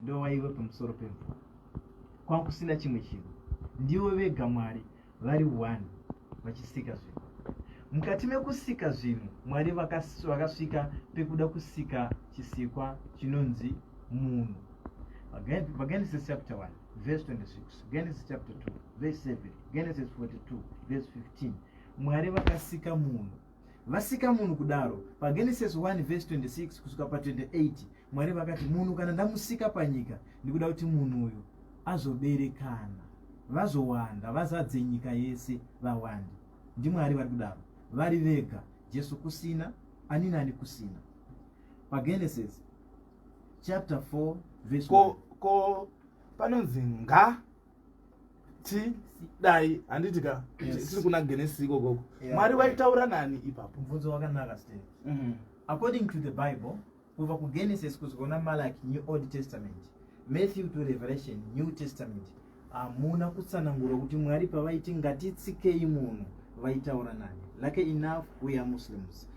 Ndowaive pamusoro pemvura, kwakusina chimwe chinhu. Ndivo vega Mwari vari one vachisika zvinhu. Mukati mekusika zvinhu, Mwari vakasvika pekuda kusika chisikwa chinonzi munhu. PaGenesis chapter 1 verse 26, Genesis chapter 2 verse 7, Genesis 42 verse 15, Mwari vakasika munhu. Vasika munhu kudaro, paGenesis 1 verse 26 kusvika pa28, Mwari vakati munhu kana ndamusika panyika ndikuda kuti munhu uyu azoberekana, vazowanda, vazadze nyika yese, vawande. NdiMwari vari kudaro vari vega, Jesu kusina, ani nani kusina. PaGenesis chapter 4 verse ko, ko panonzi nga ti dai handiti ka yes. Tiri kuna Genesis ikokoko, yeah. Mwari vaitaura nani ipapo? Mubvunzo wakanaka, Steve. According to the Bible, kubva kuGenesis kusvika kuna Malaki, New Old Testament, Matthew to Revelation, New Testament, hamuna kutsanangura kuti Mwari pavaiti ngatitsikei munhu vaitaura nani. Lucky enough, we are Muslims.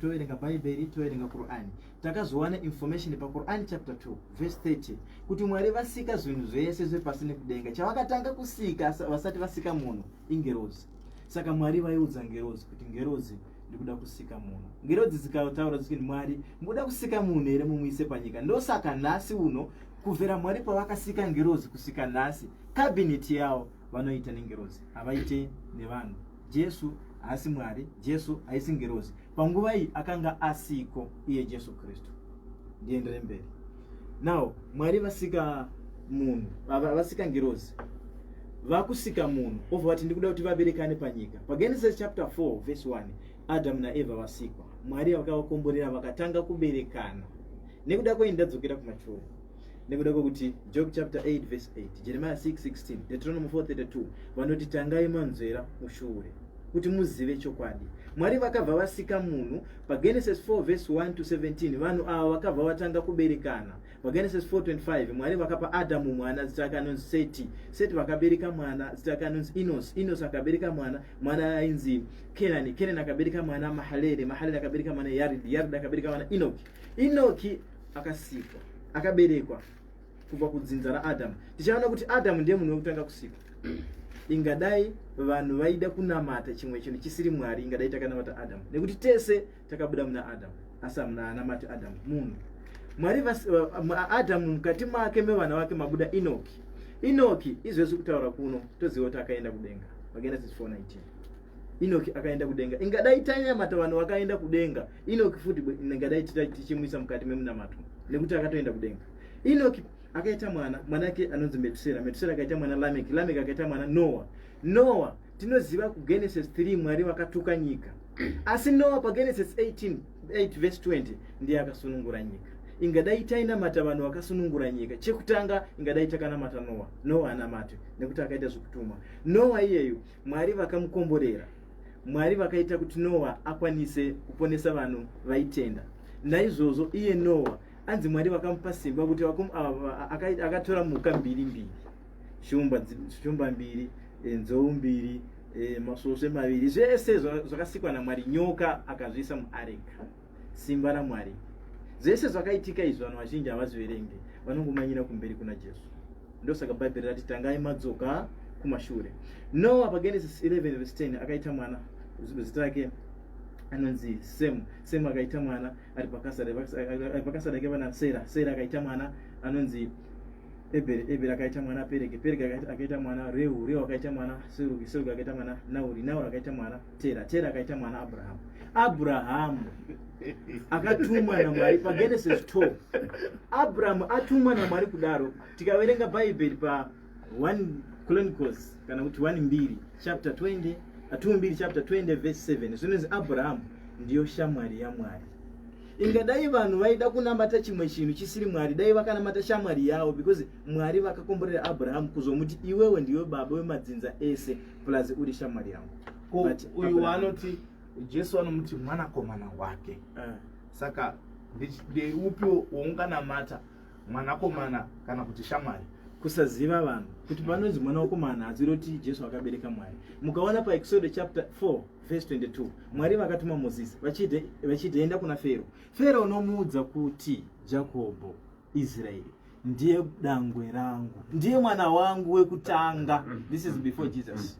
Toverenga Bhaibheri, toverenga Qur'an. Takazowana information paQur'an chapter 2 verse 30 kuti Mwari vasika zvinhu zvese zvepasi nekudenga. Chavakatanga kusika vasati vasika munhu ingerozi. Saka Mwari vaiudza ngerozi kuti, ngerozi, ndikuda kusika munhu. Ngerozi dzikataura dzikini, Mwari, mukuda kusika munhu here mumuise panyika? Ndosaka nhasi uno, kubvira Mwari pavakasika ngerozi kusvika nhasi, cabinet yavo vanoita nengerozi, havaite nevanhu. Jesu haasi Mwari, Jesu haisi ngerozi. Panguva iyi akanga asiko iye Jesu Kristu. Ndiendere mberi. Now Mwari vasika munhu, vasika ngerozi, vakusika munhu, obva vati ndikuda kuti vaberekane panyika. PaGenesis chapter 4 verse 1, Adamu naEvha vasikwa, Mwari vakavakomborera, vakatanga kuberekana. Nekuda kwei ndadzokera kumashure? Nekuda kwekuti Job chapter 8 verse 8, Jeremiah 6 16, Deuteronomy 4 32 vanoti tangai manzvera mushure kuti muzive chokwadi. Mwari vakabva vasika munhu paGenesis 4 verse 1 to 17. Vanhu ava vakabva vatanga kuberekana. PaGenesis 4:25, Mwari vakapa Adamu mwana, zita rake anonzi Seti. Seti vakabereka mwana, zita rake anonzi Enos. Enos akabereka mwana, mwana ainzi Kenani. Kenani akabereka mwana Mahalele. Mahalele akabereka mwana Yaridi. Yaridi akabereka mwana Enoki. Enoki akasikwa, akaberekwa kubva kudzinza raAdhamu. Tichaona kuti Adhamu ndiye munhu wekutanga kusikwa. Ingadai vanhu vaida kunamata chimwe chinhu chisiri Mwari, ingadai takanamata Adhamu, nekuti tese takabuda muna Adhamu, asi hamuna anamati Adhamu munhu. Mwari Adhamu mukati make mevana vake mabuda Enoki. Enoki izvezvi kutaura kuno toziva kuti akaenda kudenga paGenesis 4:19. Enoki akaenda kudenga. Ingadai tainamata vanhu vakaenda kudenga, Enoki futi ingadai tichimuisa mukati memunamato nekuti akatoenda kudenga. Enoki akaita mwana, mwana ake anonzi Metusera. Metusera akaita mwana Lameki. Lameki akaita mwana Noa. Noa tinoziva kuGenesis 3 Mwari vakatuka nyika, asi Noa paGenesis 18 8 verse 20 ndiye akasunungura nyika. Ingadai tainamata vanhu vakasunungura nyika, chekutanga ingadai takanamata Noa. Noa anamatwe nekuti akaita zvekutumwa. Noa iyeyu Mwari vakamukomborera. Mwari vakaita kuti Noa akwanise kuponesa vanhu vaitenda. Naizvozvo iye Noa anzi Mwari vakamupa simba kuti akatora mhuka mbiri mbiri, shumba mbiri, nzou mbiri, masvosve maviri, zvese zvakasikwa naMwari, nyoka, akazviisa muareka. Simba raMwari. Zvese zvakaitika izvi vanhu vazhinji havazviverenge, vanongomanyira kumberi kuna Jesu. Ndosaka Bhaibheri rati tangai madzoka kumashure. Noa paGenesis 11 verse 10 akaita mwana, zita rake anonzi Semu. Semu akaita mwana ari pakasada ke vana Sera. Sera akaita mwana anonzi Eberi. Eberi akaita mwana Perege. Perege akaita mwana Reu. Reu akaita mwana Serugi. Serugi akaita mwana Nauri. Nauri akaita mwana Tera. Tera akaita mwana Abrahamu. Abrahamu akatumwa naMwari paGenesis 12. Abrahamu atumwa naMwari kudaro, tikaverenga Bhaibheri pa 1 Chronicles kana kuti 1 Mbiri chapter 20, 2 Mbiri chapter 20 verse 7, zvinonzi Abrahamu ndiyo shamwari yaMwari. Ingadai vanhu vaida kunamata chimwe chinhu chisiri Mwari, dai vakanamata shamwari yavo, because Mwari vakakomborera Abrahamu kuzomuti iwewe ndiwe baba wemadzinza ese plus uri shamwari yangu. Uyu waanoti Jesu anomuti mwanakomana wake. Saka ndeupi waunganamata, mwanakomana kana kuti shamwari? Kusaziva vanhu kuti panonzi mwanakomana hazviroti Jesu akabereka Mwari. Mukaona paExodus chapter 4 verse 22, Mwari vakatuma Mozisi vachiti enda kuna Fero. Fero unomuudza kuti Jakobho, Israeri, Ndiye dangwe rangu, ndiye mwana wangu wekutanga. This is before Jesus,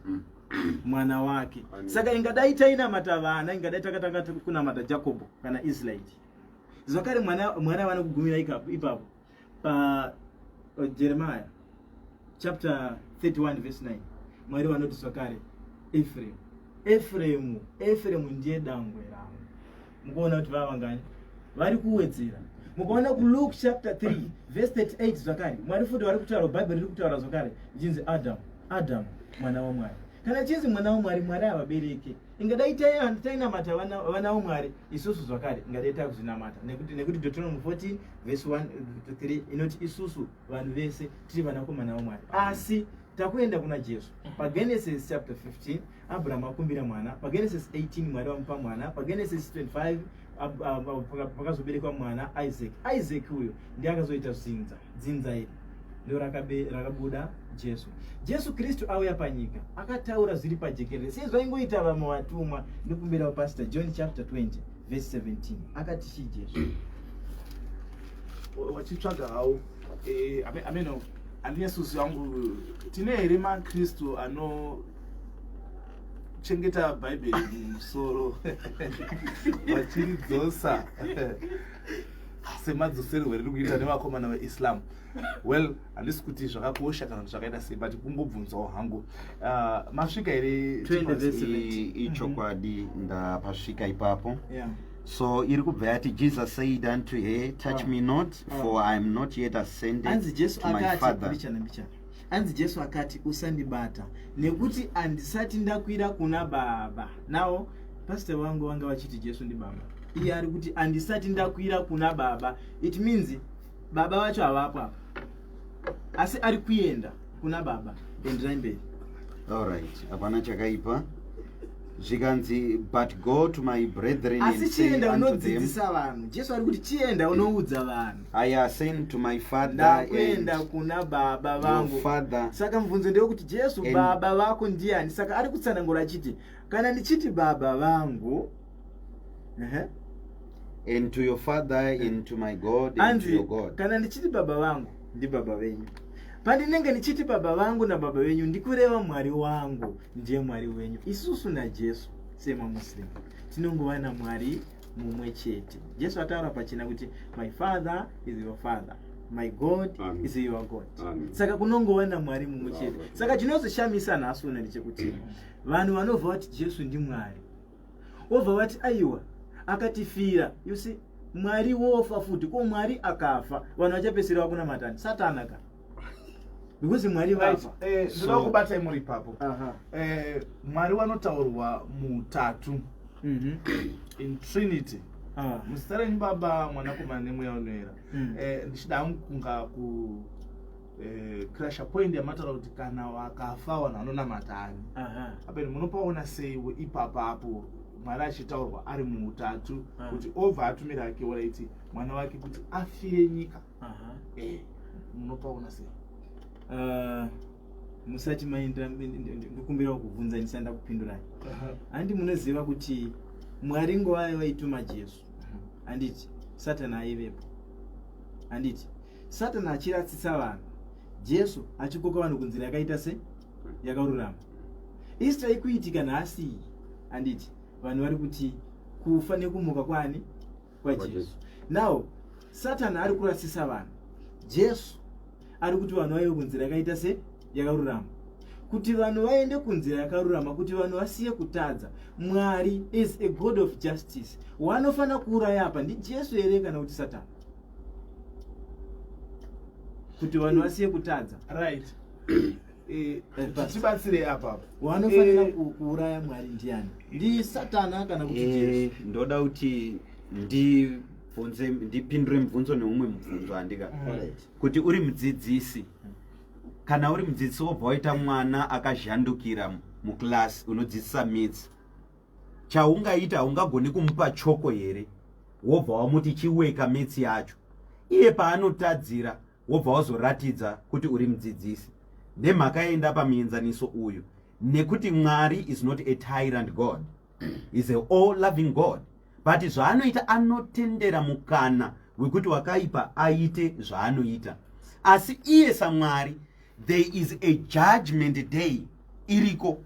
mwana wake. Saka ingadai tainamata vana, ingadai takatanga kunamata Jakobho kana Israeri. Zvakare mwana havana kugumira ipapo. Pa Jeremiah chapter 31 verse 9, Mwari vanoti zvakare Efremu, Efremu, Efremu ndiye dangwe rangu. Mukuona kuti vava vangani vari kuwedzera. Mukaona kuLuke chapter 3 verse 38, zvakare Mwari futi vari kutaura, Bhaibheri riri kutaura zvakare ichinzi Adam, Adam mwana waMwari. Kana chinzi mwana waMwari, Mwari havabereke. Ingadai tainamata vana vaMwari isusu zvakare, ingadai takuzvinamata, nekuti Deuteronomy 14 verse 1 to 3 inoti isusu vanhu vese tiri vanakomana vaMwari. Asi takuenda kuna Jesu paGenesis chapter 15, Abraham akumbira mwana. PaGenesis 18 Mwari vamupa mwana. PaGenesis 25 pakazoberekwa mwana Isaac. Isaac uyo ndiye akazoita dzinza. Dzinza iri ndo rakabuda Jesu. Jesu Kristu auya panyika akataura zviri pajekerere sezvaingoita vamwe vatumwa. Ndikumbirawo Pastor, John chapter 20 verse 17, akati chii Jesu? Wachitsvaga hawo. Ameno handinyesusi wangu, tine here maKristu anochengeta Bhaibheri mumusoro vachiridzosa semadzoserwo riri kuita nevakomana veIslam? Well, handisi kuti zvakakosha kana kuti zvakaita sei, but kungobvunzawo hangu. Masvika here? 20 verse 17. Ichokwadi, ndapasvika ipapo. So iri kubva yati, "Jesus said unto her, 'Touch me not, for I am not yet ascended Anzi Jesu to my akati, Father.'" Mbichana mbichana, anzi Jesu akati, "Usandibata, nekuti handisati ndakwira kuna Baba." Nawo pastor vangu vanga vachiti Jesu ndibaba. Iye ari kuti handisati ndakwira kuna Baba. It means Baba vacho havapo apa, asi ari kuenda kuna Baba. Enderai mberi. Alright, hapana chakaipa. Zvikanzi, "But go to my brethren and Asi say chienda unto them, unodzidzisa vanhu. Jesu ari kuti chienda unoudza vanhu 'I ascend to my Father ndakuenda and kuna Baba your vangu." Father." Saka mubvunzo ndewekuti Jesu, baba vako ndiani? Saka ari kutsanangura achiti kana ndichiti Baba vangu, ehe, "And to your Father, and to my God, and to Anzi your God." kana ndichiti Baba vangu ndibaba venyu, pandinenge ndichiti Baba vangu naBaba venyu, ndikureva Mwari wangu ndiye Mwari wenyu. Isusu naJesu semaMuslim tinongova naMwari mumwe chete. Jesu ataura pachena kuti my Father is your Father, my God Amen. is your God. Amen. Saka kunongova naMwari mumwe chete. Amen. Saka chinozoshamisa nhasi uno ndechekuti vanhu vanobva vati Jesu ndiMwari, wobva vati aiwa, akatifira. You see, Mwari wofa futi. Ko Mwari akafa, vanhu vachapesera vakunamatani Satana ka, because Mwari vafa. Ndoda kubatai muri ipapo. Mwari vanotaurwa mutatu, in Trinity, muzita renyu Baba, Mwanakomana neMweya Unoera. Ndichida hangu kunga ku crasha point yamataura kuti kana wakafa vanhu vanonamatani. Apeni munopaona seiwo ipapa apo Mwari achitaurwa ari muutatu, kuti obva atumira ake oraiti mwana wake kuti afire nyika? Munopaona sei? Musati maenda, ndikumbira kubvunza ndisati ndakupindurai. Handi munoziva kuti Mwari nguva vaituma Jesu, handiti Satani aivepo? Handiti Satani achiratsitsa vanhu, Jesu achikoka vanhu kunzira yakaita se yakarurama? Isi ikuitika nhasi iyi, handiti vanhu vari kuti kufa nekumuka kwani? KwaJesu. KwaJesu. Now Satani ari kurasisa vanhu, Jesu ari kuti vanhu vaive kunzira yakaita se yakarurama. Kuti vanhu vaende kunzira yakarurama, kuti vanhu vasiye kutadza, Mwari is a God of justice. Wanofanira kuuraya apa ndiJesu here kana kuti Satani, kuti vanhu vasiye kutadza? Right. Pastor. Tibatsirei apapo. Wanofanira kuuraya Mwari ndiani? Ndisatana kana kuti Jesu? Ndoda kuti ndibvunze, ndipindure mubvunzo neumwe mubvunzo, handika? Kuti uri mudzidzisi, kana uri mudzidzisi wobva waita mwana akazhandukira muklasi, unodzidzisa maths, chaungaita, haungagoni kumupa choko here, wobva wamuti chiweka maths yacho? Iye paanotadzira, wobva wazoratidza kuti uri mudzidzisi. Nemhaka yenda pamuenzaniso uyu, nekuti Mwari is not a tyrant God, is a all loving God, but zvaanoita, anotendera mukana wekuti wakaipa aite zvaanoita. Asi iye saMwari, there is a judgment day iriko.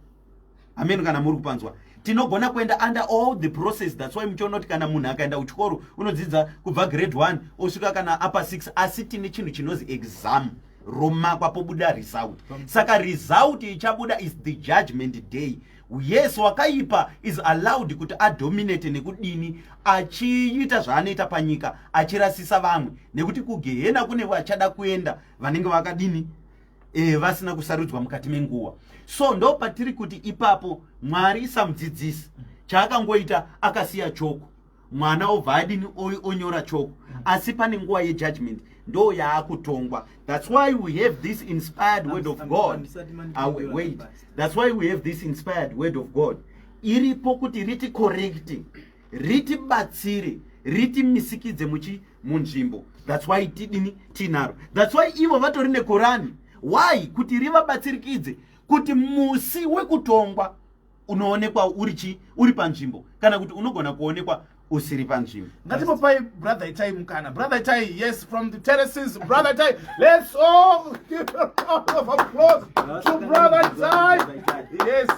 Hameno kana muri kupanzwa. Tinogona kuenda under all the process. That's why muchiona kuti kana munhu akaenda kuchikoro unodzidza kubva grade 1 osvika kana upper 6, asi tine chinhu chinozi exam, romakwa, pobuda result. Saka result ichabuda is the judgment day. Yes, wakaipa is allowed kuti adominate nekudini, achiita zvaanoita panyika, achirasisa vamwe, nekuti kugehena kune vachada kuenda vanenge vakadini, vasina kusarudzwa mukati menguva. So ndo patiri kuti ipapo Mwari samudzidzisi chaakangoita, akasiya choko, mwana obva adini, onyora choko. Asi pane nguva yejudgment, ndo yaakutongwa. That's why we have this inspired word of God. Wait, that's why we have this inspired word of God iripo kuti riti correct, ritibatsire, ritimisikidze muchi munzvimbo. That's why tidini, tinaro. That's why ivo vatori neKorani. Why? Kuti rivabatsirikidze kuti musi wekutongwa unoonekwa uri chi uri panzvimbo, kana kuti unogona kuonekwa usiri panzvimbo. Ngatipopai Brother Itai mukana. Brother Itai, yes, from the terraces. Brother Itai, let's all give a round of applause to Brother Itai. Yes,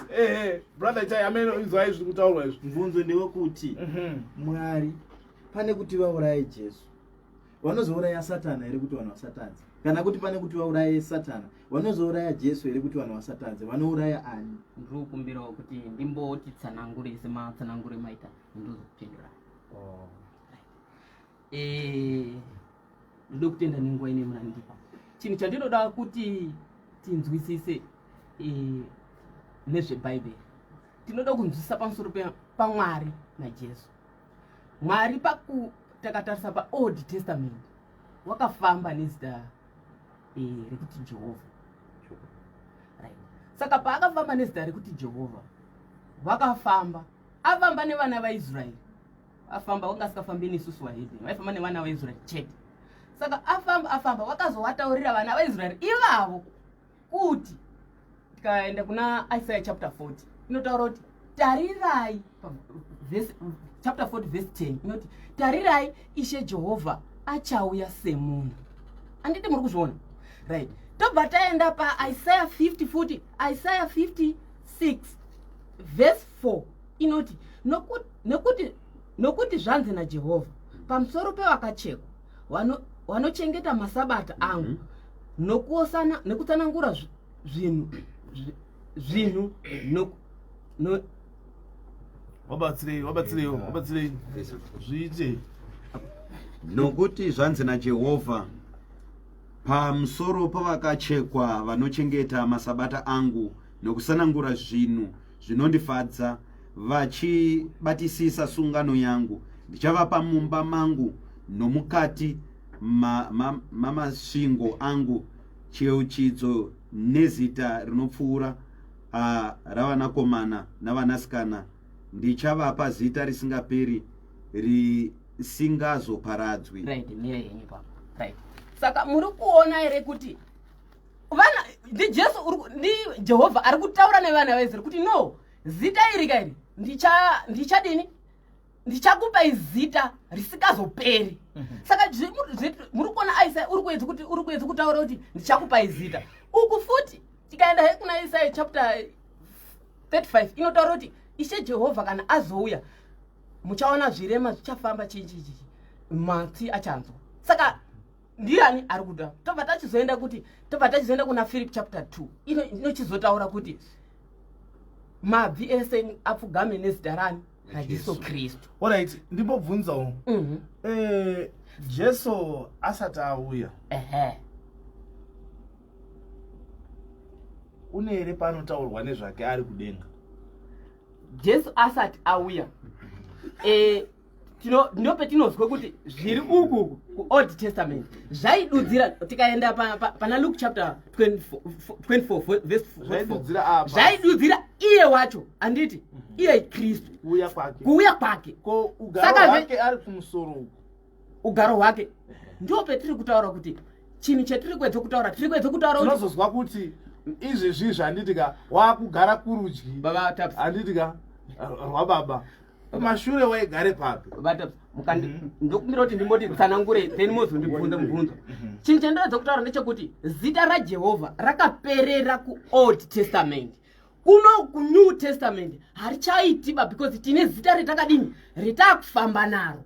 Brother Itai, amene inzwai zviri kutaurwa izvi. Mubvunzo ndewekuti, Mwari pane kuti vauraye Jesu, vanozouraya Satana here kuti vanhu vasatadze? Kana kuti pane kuti vauraye Satana, vanozouraya Jesu here kuti vanhu vasatadze? Vanouraya ani? Ndiri kukumbirawo kuti ndimboti tsanangure sematsanangure maita, ndozokupindura. Ndinoda kutenda nenguva ine munandipa. Chinhu chandinoda kuti tinzwisise nezvebhaibheri, tinoda kunzwisisa pamusoro paMwari naJesu. Mwari paku takatarisa paOld Testament, wakafamba nezita rekuti Jehovha, right? Saka paakafamba nezita rekuti Jehovha, vakafamba, afamba nevana vaIsraeri, afamba, wanga asikafambi nesusu vahedheni, vaifamba nevana vaIsraeri chete. Saka afamba, afamba, vakazovataurira vana vaIsraeri ivavo kuti, tikaenda kuna Isaiah chapter 40, inotaura kuti tarirai, chapter 40 verse 10 inoti, "Tarirai, Ishe Jehovha achauya semunhu." Anditi muri kuzviona? Right, tobva taenda paIsaiah 50 futi, Isaiah 56 verse 4 inoti, Nokuti zvanzi naJehovha pamusoro pevakachekwa vanochengeta masabata angu nekutsanangura zvinhu Wabatsirei, wabatsirei, wabatsirei, zviite. Nokuti zvanzi naJehovha pamusoro pavakachekwa vanochengeta masabata angu nokusanangura zvinhu zvinondifadza, vachibatisisa sungano yangu, ndichavapa mumba mangu nomukati mamasvingo angu chiyeuchidzo nezita rinopfuura ravanakomana navanasikana. Ndichavapa zita risingaperi, risingazoparadzwi. Right, mire yenyu papa. Right, saka muri kuona here kuti vana ndiJesu, ndiJehovha ari kutaura nevana vaIsraeri kuti, no, zita iri kairi ndichadini, ndichakupai zita risingazoperi. Saka muri kuona Isaya uri kuedza kutaura kuti ndichakupai zita. Uku futi tikaenda he kuna Isaya chapter 35, inotaura kuti Ishe Jehovha kana azouya, muchaona zvirema zvichafamba, chichichichi, matsi achanzwa. Saka ndiani ari kuda? Tobva tachizoenda kuna Philip chapter 2, inochizotaura kuti mabvi ese apfugame nezita rani? RaJesu Kristu. Alright, ndimbobvunzawo. Jesu asati auya, une here panotaurwa nezvake ari kudenga? Jesu asati auya, ndopetinozwe kuti zviri uku kuOld Testament zvaidudzira. Tikaenda pana Luke chapter 24 24 verse 44, Zvaidudzira apa. Zvaidudzira iye wacho, handiti iye Kristu? Kuuya kwake. Kuuya kwake. Ko ugaro hwake ari kumusoro uku? Ugaro hwake ndo petiri kutaura kuti chinhu chetiri kuedza kutaura, tiri kuedza kutaura kuti Tinozozwa kuti izvezvi zvanditika waakugara kurudyi Baba Taps. handitika rwababa, kumashure waigare papi? Baba Taps, Ndokumbira kuti ndimboti tsanangure, then mozondibvunza mubvunzo. Chinhu chandinoedza kutaura ndechekuti zita raJehovha rakaperera kuOld Testament. Kuno kuNew Testament harichaitiba, because tine zita retakadini, retaakufamba naro.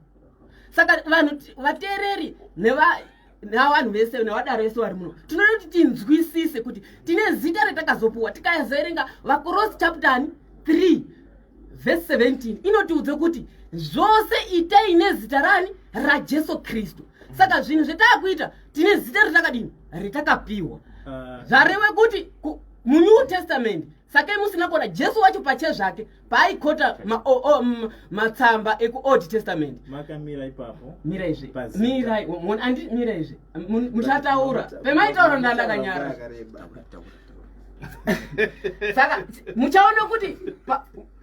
Saka vanhu, vateereri navanhu vese nevadaro vese vari muno, tinoda kuti tinzwisise kuti tine zita retakazopuwa. Tikazoerenga vaKorosi chapter 3 verse 17, inotiudza kuti zvose itei nezita rani? RaJesu Kristu. Saka zvinhu zvetaakuita, tine zita retakadini, retakapiwa. Zvareve kuti muNew Testament sakai musina kuona Jesu wacho pachezvake paaikota matsamba ekuOld Testament. Makamira ipapo. Mira izve. Pazita. Mirai, andi mira izve. Muchataura pemaitaura, ndandakanyara. Saka muchaona kuti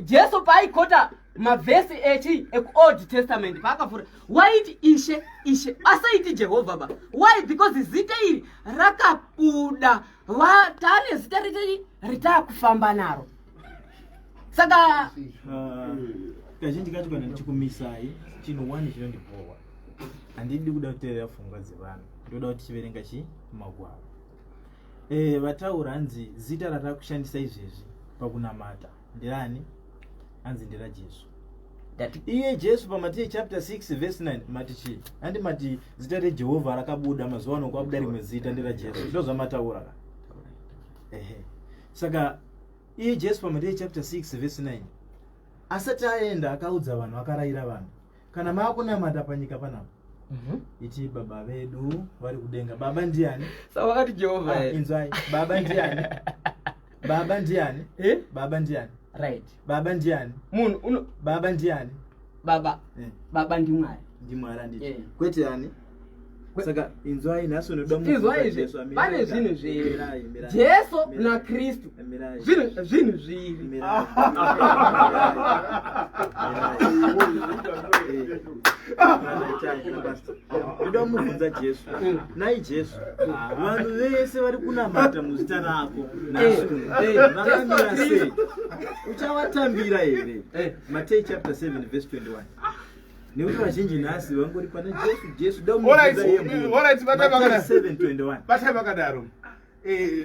Jesu paaikota mavhesi echi ekuOld Testament, paakavhura waiti Ishe, Ishe, asaiti Jehovha ba. Why? Because zita iri rakabuda. Taane zita ritei ritaakufamba naro. Saka Kazhinji kacho kana ndichikumisai, chinhu one chinondibhowa, handidi kuda kuteerera pfungwa dzevanhu, ndoda kuti tichiverenga chi magwaro. Vataura hanzi zita ratakushandisa izvezvi pakunamata nderani? Hanzi nderaJesu. Ndati Iye Jesu paMatei chapter 6 verse 9 mati chii? Handi mati zita reJehovha rakabuda, mazuva ano kwabuda rimwe zita, nderaJesu? Ndo zvamataura ka. Ehe, saka iye Jesu paMatei chapter 6 verse 9, asati aenda, akaudza vanhu, akarayira vanhu, kana maakunamata panyika panapa, iti Baba vedu vari kudenga. Baba ndiani? Saka wakati Jehovha Ah, here? Inzwai, Baba ndiani? Baba ndiani? Eh? Baba ndiani? Right. Baba ndiani? Munhu uno Baba ndiani? Baba. Eh. Baba ndimwari. Ndimwari, anditi? Eh. Kwete ani? Saka inzwai, nhasi unoda Inzwai izvi, pane zvinhu zviri Jesu naKristu, zvinhu zviri. Mirai. Ndoda mubvunza Jesu. Nai Jesu, vanhu vese vari kunamata muzita rako nhasi uno vakamira sei? Uchavatambira here? Matei chapter 7 verse 21, nekuti vazhinji nhasi vangori pana Jesu, Jesu. Alright, batai vakadaro. 721. Batai vakadaro.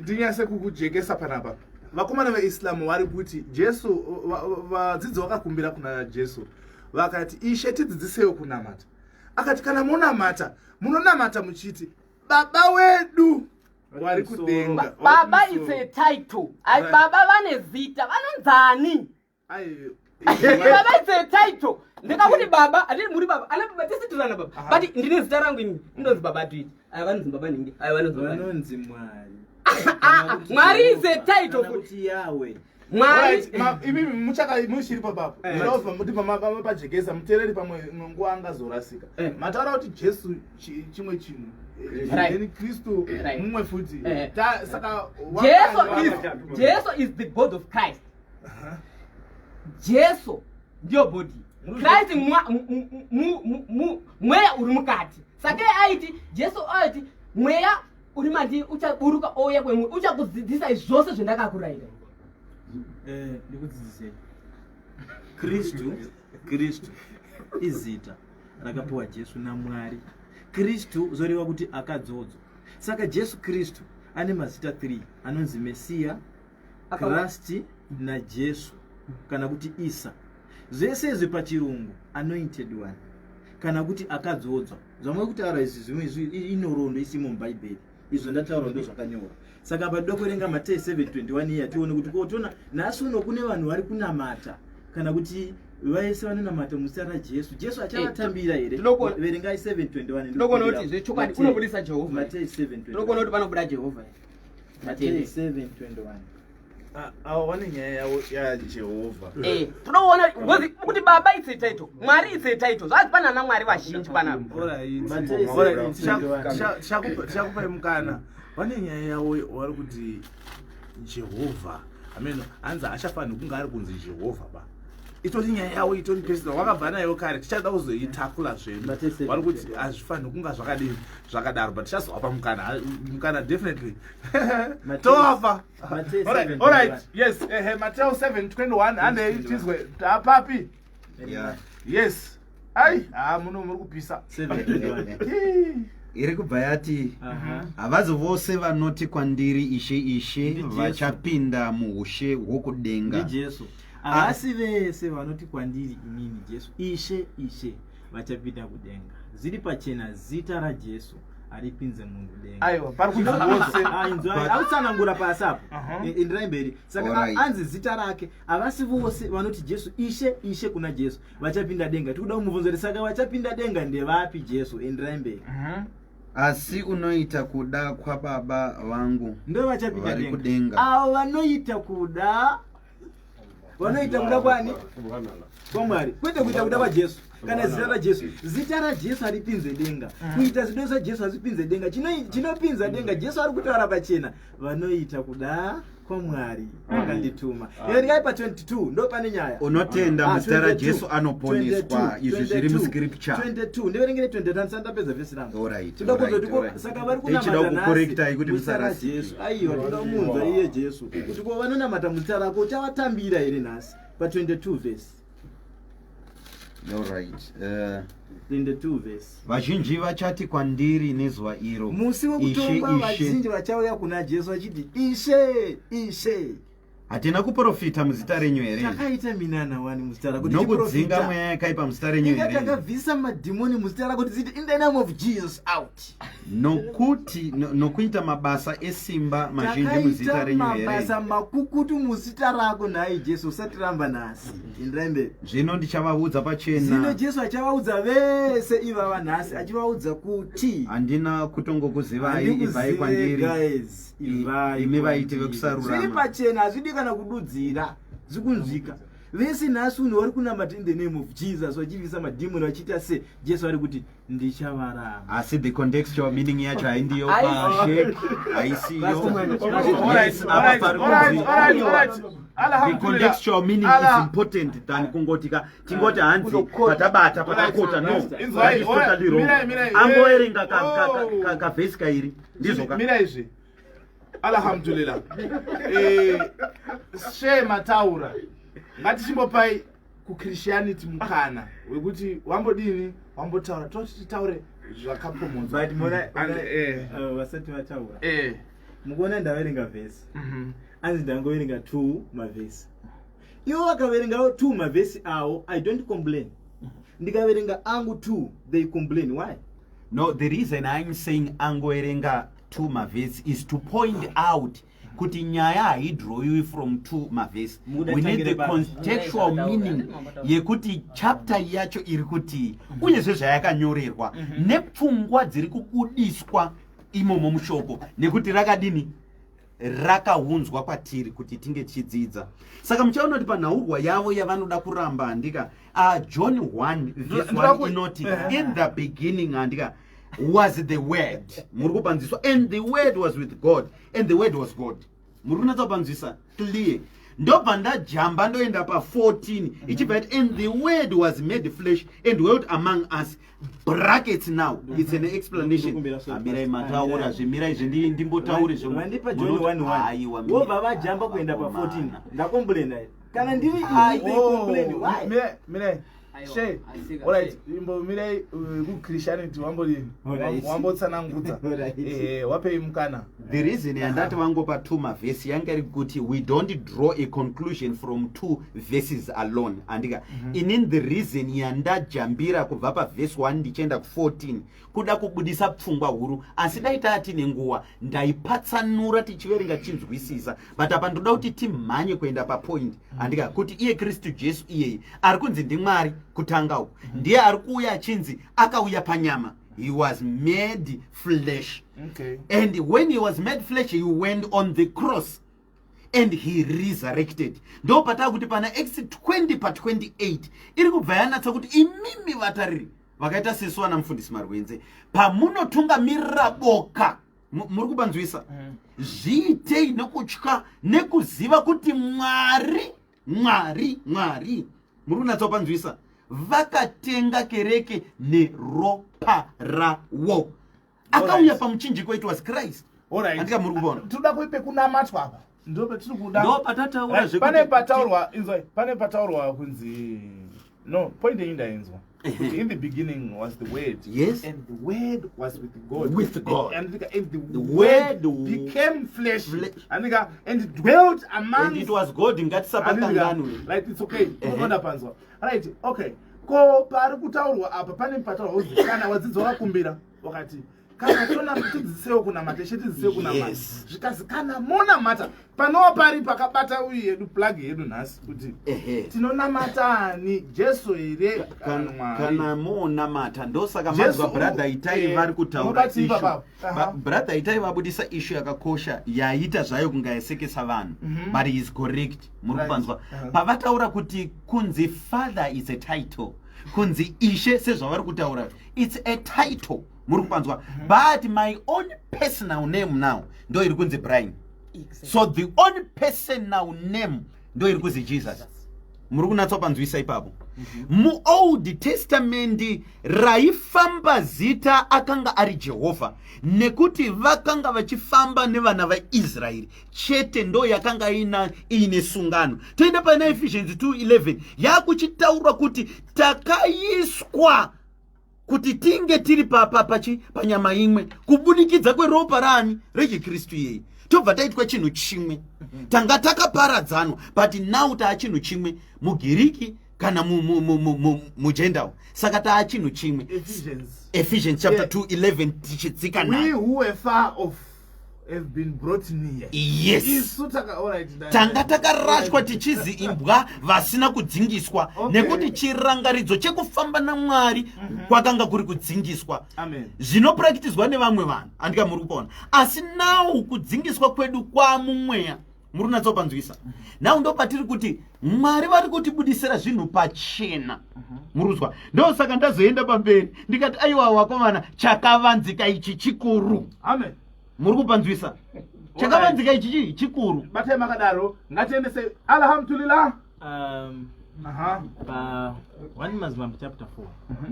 Ndinyase kukujekesa panapa, vakomana veIslam vari kuti Jesu, vadzidzi vakakumbira kuna Jesu vakati, "Ishe, tidzidzisewo kunamata." Akati, "Kana munamata, munonamata muchiti, Baba wedu wari kudenga." Baba is a title. Ai, baba vane zita, vanonzani? Ai, Baba is a title. Ndikakuti baba, handiti muri baba, ana baba tisitirana baba, but ndine zita rangu ini, ndinonzi Baba Twiti. Aya vanonzi Baba Nhingi, aya vanonzi Baba Nhingi. Vanonzi Mwari. Ah, ah, Mwari is a title. Kana kuti Yawe. Mwari. Alright, imimi muchaka muchiri papapo, ndobva pajekesa muteereri, pamwe imwe nguva angazorasika. Mataura kuti Jesu chimwe chinhu, then Kristu mumwe futi. Saka Jesu is the body of Christ. Jesu ndiyo body, Christ mweya uri mukati. Saka aiti, Jesu aiti, "Mweya uri mandiri uchaburuka ouya kwemuri, uchakudzidzisai zvose zvendakakurayira." Ndikudzidzisei. Kristu, Kristu izita rakapiwa Jesu naMwari. Kristu zoreva kuti akadzodzwa. Saka Jesu Kristu ane mazita 3 anonzi Mesiya, Kristu naJesu, kana kuti Isa. Zvese izvi pachirungu anointed one, kana kuti akadzodzwa. Zvamwe kutaura izvi, zvimwe izvi inorondo isimo muBhaibheri. Izvo ndataura ndo zvakanyorwa. Saka pa toda Matei 721 iya, tione kuti kotona nhasi uno kune vanhu vari kunamata, kana kuti vese vanonamata muzita raJesu, Jesu achavatambira here? Verengai 721. Tinogona kuti zvechokwadi unobudisa Jehovha. Matei 721. Tinogona kuti panobuda Jehovha. Matei 721. Avo vane nyaya yavo yaJehovha. Tinoona kuti baba it's a title, Mwari it's a title. Zvazi pana ana Mwari vazhinji panapa. Matei 7:21. Tichakupai mukana. Vane nyaya yavo, vari kuti Jehovha amen, hanzi haachafaniri kunge ari kunzi Jehovha ba. Itori nyaya yavo, itori personal, wakabva nayo kare, tichada kuzoitakula zvedu. Matei 7. Vari kuti hazvifaniri kunga zvakadini, zvakadaro, but tichazovapa mukana, mukana definitely tovapa. Matei Alright, 7:21. alright, yes, ehe, Mateo 7:21, handei tizwe tapapi. Yeah. Yes. Ai, ha muno muri kupisa. 7:21. Iri kubva yati, havazi vose vanoti kwandiri, Ishe, Ishe, NdiJesu. vachapinda muushe hwokudenga. NdiJesu. Havasi vese vanoti kwandiri inini Jesu, Ishe, Ishe, vachapinda kudenga. Zviri pachena, zita raJesu haripinze munhu denga. Aiwa, pari kunzi vose. Ah, inzwai, autsanangura pasi apo. Enderai mberi. Saka anzi zita rake, havasi vose vanoti Jesu, Ishe, Ishe kuna Jesu vachapinda denga. Tikuda kumubvunza kuti saka vachapinda denga ndevapi, Jesu? Enderai mberi. Asi unoita kuda kwababa vangu Ndo vachapinda vari denga. kudenga. Avo vanoita kuda kwani? KwaMwari, kwete kuita kuda kwaJesu kana zita raJesu. Zita raJesu haripinze denga, kuita zvido zvaJesu hazvipinze denga. Chinopinza denga, Jesu ari kutaura pachena, vanoita kuda kwaMwari vakandituma. Erengai pa 22, ndo pane nyaya. Unotenda Ah, muzita 22, raJesu anoponeswa. 22, Izvi zviri 22, muscripture. 22, ndiverengere 22, ndisati ndapedza vhesi rangu. Toda Alright, kunzwa kuti saka vari Tichida kunamata nhasi kukorektai kuti muzita musarasike. raJesu. Aiwa, toda kumunzwa iye Jesu kuti ko vanonamata muzita rako uchavatambira here nhasi? Pa 22 vhesi. Alright. 22 vhesi. Vazhinji vachati kwandiri nezuva iro, Musi Ishe, wekutongwa, Ishe, vazhinji vachauya kuna Jesu vachiti, Ishe, Ishe, hatina kuprofita muzita renyu here, takaita minana wani muzita rako, nokudzinga tichiprofita? mweya yakaipa muzita renyu Inga here?" takabvisa madhimoni muzita rako, tichiti, "In the name of Jesus, out"? Nokuti nokuita mabasa esimba mazhinji muzita Takaita renyu here? mabasa makukutu muzita rako nhai Jesu? Usatiramba nhasi. Enderai mberi. Zvino ndichavaudza Zvino pachena, Jesu achavaudza vese ivava nhasi, achivaudza kuti, handina kutongokuzivai, ibvai kwandiri, "Handikuzive, guys, ibvai imi vaiti kwandiri." vekusarurama. Zviri pachena, hazvidi kana kududzira, zvikunzwika vese. Nhasi uno vari kunamata in the name of Jesus, vachibvisa madhimoni, vachiita se Jesu ari kuti, "Ndichavaramba." Asi the contextual meaning yacho haindiyo Haisi. pashek, haisiyo. Alright, Yes, apa pari alright, alright. kunzi the Alhamdulillah. contextual meaning is important than kungoti ka tingoti hanzi patabata patakota. No, Inzwai, that is totally wrong. mirai, mirai. Angoerenga Oh. kavhesi kairi, ndizvo ka. Mira izvi. Alhamdulillah. She mataura. Ngatichimbopai kuChristianity mukana wekuti wambodini, wambotaura, toti titaure zvakapomodzwa. But mona, And, vasati vataura, mukuona ndaverenga vhesi, anzi ndangoverenga two mavhesi. Ivo vakaverengawo two mavhesi avo, I don't complain. Ndikaverenga angu two, they complain. Why? No, the reason I'm saying angoerenga two mavhesi is to point out kuti nyaya haidrowiwi from two mavhesi. Mukuda We need the tangire papi? contextual meaning yekuti chapter yacho iri kuti, uyezve zvayakanyorerwa nepfungwa dziri kubudiswa imomo mushoko, nekuti rakadini, rakaunzwa kwatiri kuti tinge tichidzidza. Saka muchaona kuti panhaurwa yavo yavanoda kuramba, handika, John 1 verse 1 inoti, "In the beginning," handika, "was the Word." Muri kupanzwiswa? "And the Word was with God, and the Word was God." Muri kunatsa kupanzwisa clear? Ndobva ndajamba ndoenda pa14, ichibva yati, "And the Word was made flesh and dwelt among us," brackets. Now it's an explanation. Ndinokumbira sorry, Amirai, Pastor. mataura Amirai. zvemirai zvendimbotaure. Vandipa John 1:1, wobva vajamba kuenda pa14. Ndacomplaina here? Kana ndiri ini, they complain. Why? Mirai, mirai. Aiwa, She, asika, alright, she. imbo mirai, kuChristianity wambodini? Alright. Wambotsanangudza. Alright. Wapei mukana. The reason yandati vangopa two mavhesi yanga iri kuti we don't draw a conclusion from two verses alone, andika. Inini the reason yandajambira kubva pavhesi 1 ndichienda ku14 kuda kubudisa pfungwa huru, asi dai taa tine nguva ndaipatsanura tichiverenga tichinzwisisa, but apa ndoda kuti timhanye kuenda papoint, andika, kuti iye Kristu Jesu iyeye ari kunzi ndiMwari kutanga uku, ndiye ari kuuya achinzi akauya panyama. He was made flesh. And when he was made flesh, he went on the cross and he resurrected. Ndo pataa kuti pana Acts 20 pa28 iri kubva yanatsa kuti imimi vatariri vakaita sesu vana mufundisi Marwenze, pamunotungamirira boka, muri kubanzwisa, zviitei nekutya nekuziva kuti Mwari, Mwari, Mwari, muri kunatsa kupanzwisa, vakatenga kereke neropa rawo. Akauya pamuchinjiko, it was Christ. Andika, muri kuona? Tinoda kuipe kunamatwa apa, ndo patiri kuda. Ndo patataura Right, pane pataurwa, inzwai, pane pataurwa kunzi No, point yenyu ndainzwa. Kuti in the beginning was the word. Yes. And the word was with God. With God. And the The word word became flesh. Flesh. And dwelt among And it was God. Ngatisapakanganwe. Right, it's okay. Unoona panzwa. Right, okay. Ko pari kutaurwa apa pane pataurwa kuzi kana wadzidza wakakumbira wakati kana tona tidzidzisewo kunamata ishe tidzidzisewo kunamata. Yes. Zvikazi kana monamata panova pari pakabata uyu yedu plug yedu nhasi kuti tinonamatani Jesu here kana Mwari? Kana monamata ndosaka Jesu manzwa brother Itai vari kutaura unobati issue. ipapa. Brother Itai vabudisa issue yakakosha yaita zvayo kungayesekesa vanhu, but he is correct. Muri kupanzwa pavataura kuti kunzi father is a title, kunzi ishe sezvavari kutaura it's a title. Muri kupanzwa? But my own personal name now ndo iri kunzi Brian. So the own personal name ndo iri kunzi Jesus. Muri kunatsa panzwisa ipapo? MuOld Testament raifamba zita akanga ari Jehovha, nekuti vakanga vachifamba nevana vaIsraeri chete, ndo yakanga iine sungano. Toenda pana Ephesians 2:11, yakuchitaurwa kuti takaiswa kuti tinge tiri panyama imwe kubudikidza kweropa rani rechiKristu iyei, tobva taitwa chinhu chimwe. Tanga takaparadzanwa, but now taa chinhu chimwe, muGiriki kana muGentile, saka taa chinhu chimwe. Ephesians. Ephesians chapter 2:11 tichidzika We nayo. who were far off have been brought near. Yes. Isu alright, Tanga takarashwa tichizi imbwa vasina kudzingiswa, nekuti chirangaridzo chekufamba naMwari kwakanga kuri kudzingiswa. Amen. Zvinopurakitizwa nevamwe vanhu, andika muri kupaona? Asi now kudzingiswa kwedu kwamumweya. Muri kunatsopanzwisa? Now ndo patiri kuti Mwari vari kutibudisira zvinhu pachena. Muri kuzwa? Ndosaka ndazoenda pamberi ndikati aiwa wakomana, chakavanzika ichi chikuru. Amen. Muri kupanzwisa? Chakavanzika ichi chii chikuru. Batai makadaro, ngatiendese alhamdulillah. Pa 1 Madzimambo chapter 4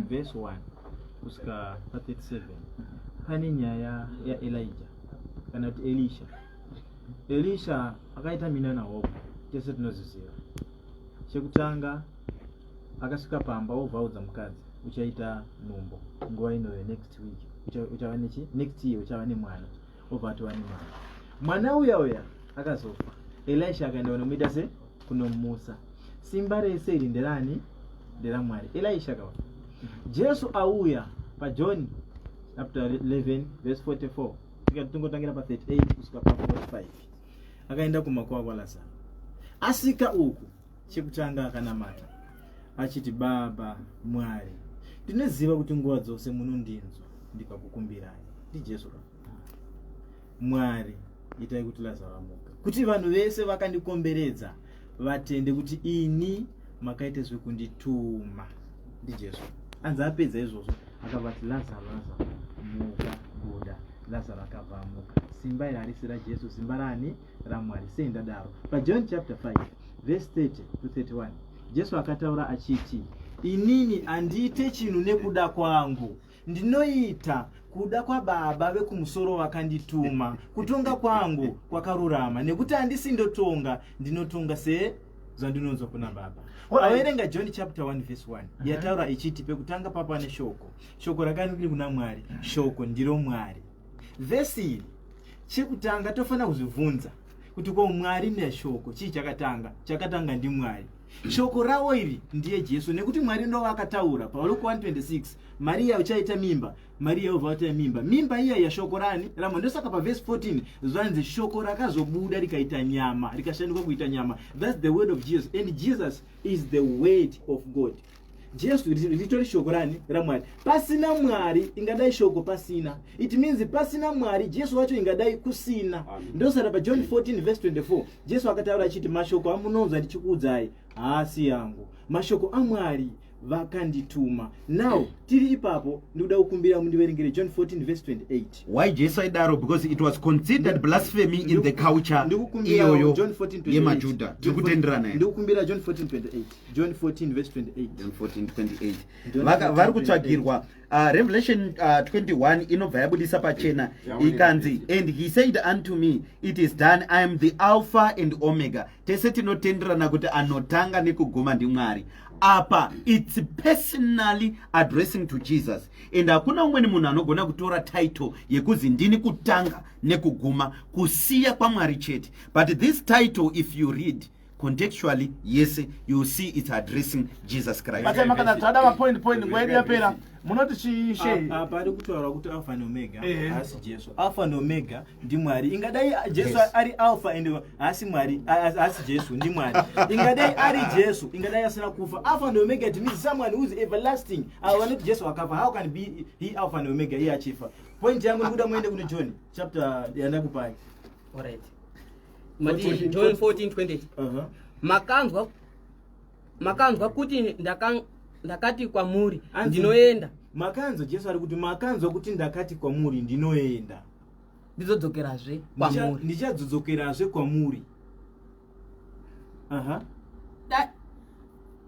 verse 1 kusvika pa 37 pane nyaya yaElija kana kuti Elisha. Elisha akaita minana hope, tese tinozviziva. Chekutanga akasvika pamba obvaudza mukadzi, uchaita nhumbu nguva inoyo, next week uchava nechi, next year uchava nemwana. Obva atova nemwana. Mwana uya uya akazofa. Elisha akaenda kunomuita se kunomusa. Simba rese iri nderani? NderaMwari. Elisha kawa Jesu auya paJohn chapter 11 verse 44, tikati tingotangira pa 38 kusvika pa 45. Akaenda kumakuva kwaLazaro. Asika uku, chekutanga akanamata achiti, "Baba Mwari, ndinoziva kuti nguva dzose munondinzwa ndikakukumbirai." NdiJesu ka. "Mwari, itai kuti Lazaro amuka, kuti vanhu vese vakandikomberedza vatende kuti ini makaita zvekundituma." NdiJesu. Anzi apedza izvozvo akabva ati, "Lazaro, Lazaro, muka, buda." Lazaro akabva amuka. Simba iri harisi raJesu, simba rani? RaMwari. Sei ndadaro? PaJohn chapter 5 verse 30 to 31, Jesu akataura achiti, "Inini handiite chinhu nekuda kwangu, ndinoita kuda kwababa vekumusoro vakandituma. Kutonga kwangu kwakarurama, nekuti handisi ndotonga, ndinotonga sezvandinonzwa kuna Baba." Awerenga John chapter 1 verse 1, yataura ichiti pekutanga papa neshoko, shoko rakanga riri kuna Mwari, shoko ndiro Mwari. Vhesi iri, chekutanga tofanira kuzvibvunza kuti ko Mwari neshoko chii chakatanga? Chakatanga ndiMwari. Shoko ravo iri ndiye Jesu, nekuti Mwari ndo vakataura paLuke 126, "Mariya, uchaita mimba." Mariya obva waita mimba. Mimba iya yashoko rani? RaMwari. Ndosaka pavhesi 14 zvanzi shoko rakazobuda rikaita nyama, rikashandikwa kuita nyama. That's the word of Jesus, and Jesus is the word of God. Jesu ritori shoko rani? RaMwari. Pasina Mwari ingadai shoko pasina. It means pasina Mwari, Jesu wacho ingadai kusina. Ndosaka paJohn 14 verse 24 Jesu akataura achiti, "Mashoko amunonzwa ndichikuudzai haasi yangu, mashoko aMwari vakandituma." Now tiri ipapo, ndikuda kukumbira mundiverengere John 14 verse 28. Why Jesu aidaro? Because it was considered blasphemy in the culture Ndikukumbira iyoyo John 14 28. yemaJudha. Tiri kutenderana here? Ndikukumbira John 14 28, John 14 verse 28. John 14:28. John Vari 14:28. kutsvagirwa. Revelation 21 inobva yabudisa pachena ikanzi, "And he said unto me, It is done. I am the Alpha and Omega." Tese tinotenderana kuti anotanga nekuguma ndiMwari. Apa it's personally addressing to Jesus, and hakuna umweni munhu anogona kutora title yekuzi ndini kutanga nekuguma kusiya kwaMwari chete. But this title, if you read contextually yese, you see it's addressing Jesus Christ. Batema kana tada mapoint point, nguva yedu yapera. Munoti chiishe? Apa ari kutaura kuti Alpha and Omega Ehe. haasi Jesu. Alpha and Omega ndiMwari. Ingadai Jesu ari Alpha and haasi Mwari, haasi Jesu, ndiMwari. Ingadai ari Jesu, ingadai asina kufa. Alpha and Omega, it means someone who is everlasting. Ava vanoti Jesu akafa, how can be he Alpha and Omega iye achifa? Point yangu, ndikuda muende kune John chapter yandakupai. Alright. Mati John 14:20. Makanzwa kuti ndakati kwamuri, ndinoenda, Makanzwa, Jesu ari kuti, makanzwa kuti ndakati kwamuri, ndinoenda, ndizodzokerazve kwamuri. Ndichadzokerazve kwamuri. Aha.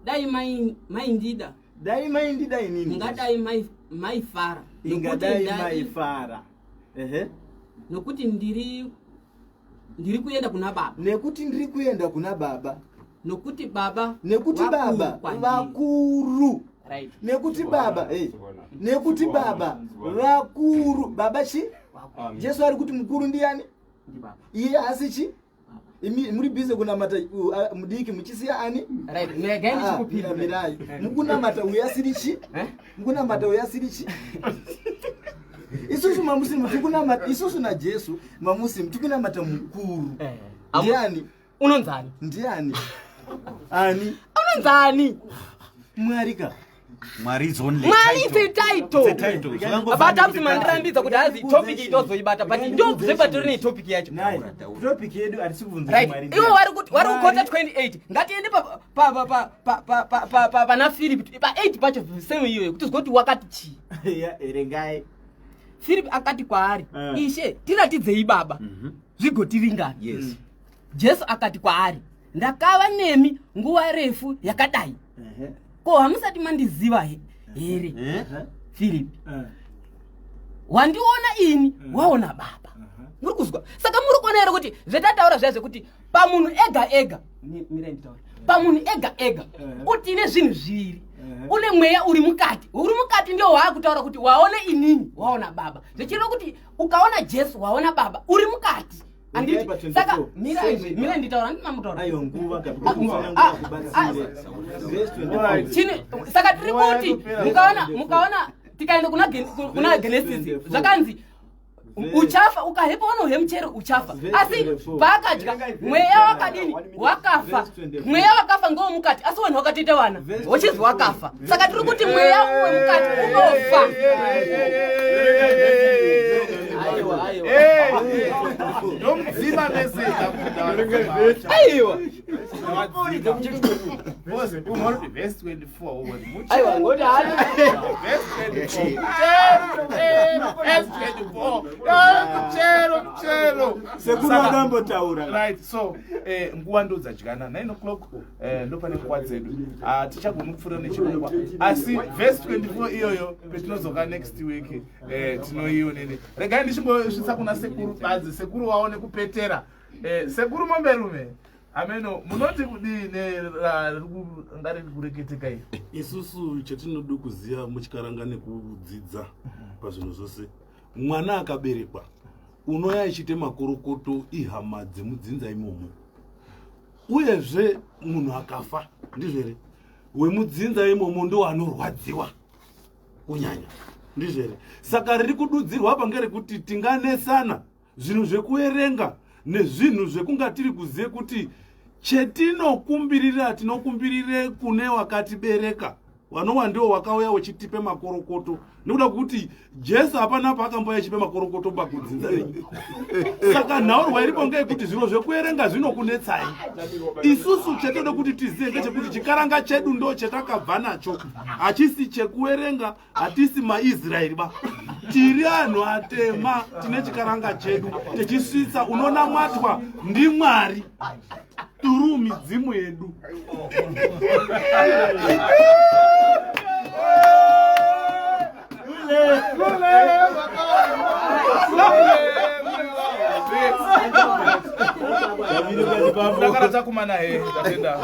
Dai maindida, Dai maindida inini, ingadai maifara nokuti ingadai maifara. Ehe. Nokuti ndiri kuenda kuna Baba. Nekuti ndiri kuenda kuna Baba. Nokuti Baba Nekuti vakuru Baba kwandiri. vakuru. Right. Nekuti Baba, hey. Nekuti Baba vakuru. Baba chi? Jesu ari kuti mukuru ndiani? Ndi Baba. Iye asi chi? Baba. Imi muri busy kunamata mudiki muchisiya ani? Right, regai Ah, ndichikupindura. mirai. Mukunamata uyu asiri chi? Eh? Mukunamata uyu asiri chi? Isusu maMuslim tikunamata, isusu naJesu maMuslim tikunamata mukuru. Eh. Ndiani? Unonzani? Ndiani? Ani? Unonzani? Mwari ka. Mwari is only Mwari title. is a title. It's a title. Zvakangofanana Bata kuti kuti mandirambidza kuti hazi topic itozoibata, but ndobve patori netopic yacho. Nai, topic yedu hatisi kubvunza Right. Mwari Iwo ndiani. vari kukota Mwari- 28. Ngatiende pana Philip pa 8 pacho, same iyoyo, kuti zigoti wakati chii. Ya, erengai. Philip akati kwaari, "Ishe, tiratidzei Baba, zvigotiringana." Jesu akati kwaari, "Ndakava nemi nguva refu yakadai, ko hamusati mandiziva here, Eh? Philip? Wandiona ini waona Baba." Muri kuzwa? Saka muri kuona here kuti zvetataura zviya zvekuti pamunhu ega ega, mirai nditaure, pamunhu ega ega utine zvinhu zviviri. Une mweya uri mukati. Uri mukati ndio waakutaura kuti waona inini waona Baba, zvichireva kuti ukaona Jesu waona Baba uri mukati. Handiti? Regai pa 24. Saka mirai, mirai nditaura, handina mutaura. Aiwa, nguva Ah, kubatsire. Verse 24. Chine saka tiri Nguva kuti yatopera. mukaona tikaenda kuna Genesis, 24. zvakanzi uchafa ukahepa unohe muchero uchafa. Verse Asi 24. paakadya, mweya wakadini? Wakafa. Verse 24. Mweya wakafa ngewomukati, asi vanhu wakatoita vana Verse wochizi 24. wakafa. Saka tiri kuti mweya uwe mukati unofa. Aiwa, aiwa. Ndomudzima mese. Aiwa. Verse 24. Aiwa, ngoti hani. Verse 24, verse 24. Muchero, muchero. Sekuru akambotaura. Right, so nguva ndo dzadyana 9 o'clock, ndo pane nguva dzedu. Ah, tichagona kupfuura nechirongwa, asi verse 24 iyoyo petinodzoka next week tinoionene. Regai ndichimbosvitsa kuna sekuru badzi, sekuru waone kupetera. Sekuru Momberume, ameno munoti kudii neranga kureketeka iri? Isusu chatinoda kuziva muchikaranga nekudzidza pazvinhu zvose, mwana akaberekwa unoya achiite makorokoto ihama dzemudzinza imomo. Uyezve munhu akafa, ndizvo here, wemudzinza imomo ndo anorwadziwa kunyanya, ndizvo here? Saka riri kududzirwa apa ngerekuti tinganesana zvinhu zvekuerenga nezvinhu zvekunga tiri kuzive kuti chetinokumbirira, tinokumbirire kune wakatibereka, vanova ndiwo wakauya uchitipe makorokoto, nekuda kuti Jesu hapana paakamboya achipe makorokoto pakudzinza renyu. Saka nhaurwa iripo ngeyekuti zviro zvekuerenga zvinokunetsai. Isusu chetode kuti tizive ngechekuti chikaranga chedu ndo chetakabva nacho, hachisi chekuerenga. Hatisi maIsraeri ba, tiri anhu atema, tine chikaranga chedu techisvitsa unonamatwa ndiMwari turu midzimu yedu. Vakomana he, tatenda.